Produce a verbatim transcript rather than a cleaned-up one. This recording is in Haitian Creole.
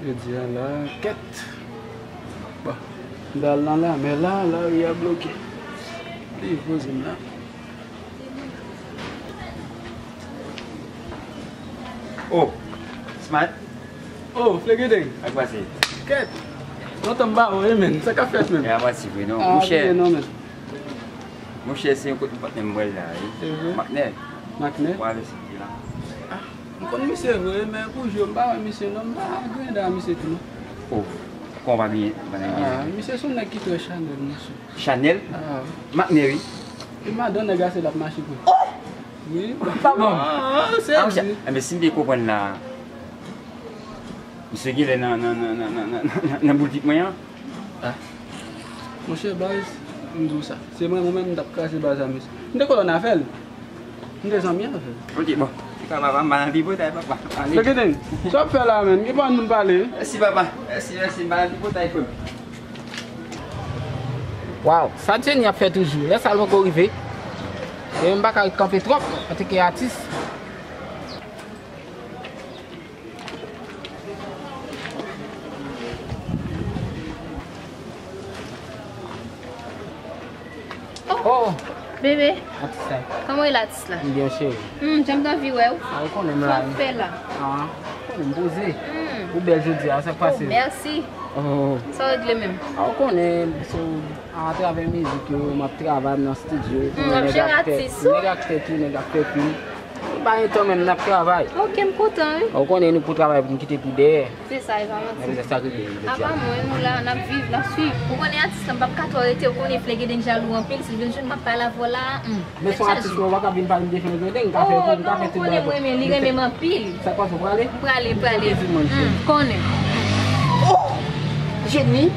Jodi a la, kèt. Bon, m t al nan lamè la, lari a bloke. Li poze m la. Oh, Smart. Oh, Flegedeng. Ak pase. Kèt. Lontan m pa wè, men. Sa k ap fèt, men? E a pati vre, non. Ah, Monchè, ok, non, men. Monchè, se yon kote m patnè m wè l la, wi. Mhm. Maknè. Maknè? Wa le siti la. M konn misye vre, men pou jwe m pa wè misye non, m pa gen da misye tou non. Oh, kon pa byen, pa nan Ah, misye se yon nèg ki trè chanèl, misye. Chanèl? Ah, Maknè, wi. E madan nèg a se l ap mache pou. Wi. Pa bon. Ah, se Ah, monchè, di. Enben, si m te konprann la, misye genlè nan, nan, nan, nan, nan, nan, nan, nan boutik mwen an. Ah. Monchè, baz, m di w sa. Se mwen, mwen menm, m t ap kraze baz a misye. M te kolòn avè l. M te zanmi avè l. Ok, bon. Se pa papa, m pa nan tripotay, papa. Ale. Flegedeng, sa w ap fè la, menm? Gen pa moun pale. Mèsi, papa. Mèsi, mèsi. M pa nan tripotay, frè m. Waw, sa Jenny ap fè toujou, lè sa l poko rive. E m pa ka ret kanpe twòp antanke atis. Oh, bebe, atis la. Kòman w ye la, atis la? M byen, cheri. Hmm, jan m t anvi wè w. Ah, ou konnen m la. Sa w ap fè la? Ah, ou konnen m poze. Hmm. Ou bèl jodi a, sa k pase? Oh, mèsi. Oh. Sa w regle menm? Ah, ou konnen, so, atravè mizik yo, m ap travay, m nan estidyo. Hmm, w ap jere atis ou? Nèg ak tèt, nèg ak tèt, tou, nèg ak tèt, tou. M pa gen tan menm, n ap travay. Ok, m kontan, wi. Ou konnen nou pou travay pou n kite pou dèyè. Se sa, e pa manti. Sa k rive jodi a. Apa mwen, nou la, n ap viv, n ap swiv. Ou konnen atis la, m p ap ka twò rete, ou konnen Flegedeng jalou anpil, si l vin jwenn m ap pale avè w la, hmm. Men se yon atis mwen, ou pa ka vin pale m de Flegedeng, m ka fè tou, m ka fè tou bagay. Oh, non, ou konnen mwen renmen li, renmen m anpil. Sa k pase, ou prale? M prale, m prale. Hmm, konnen. Oh! Jenny?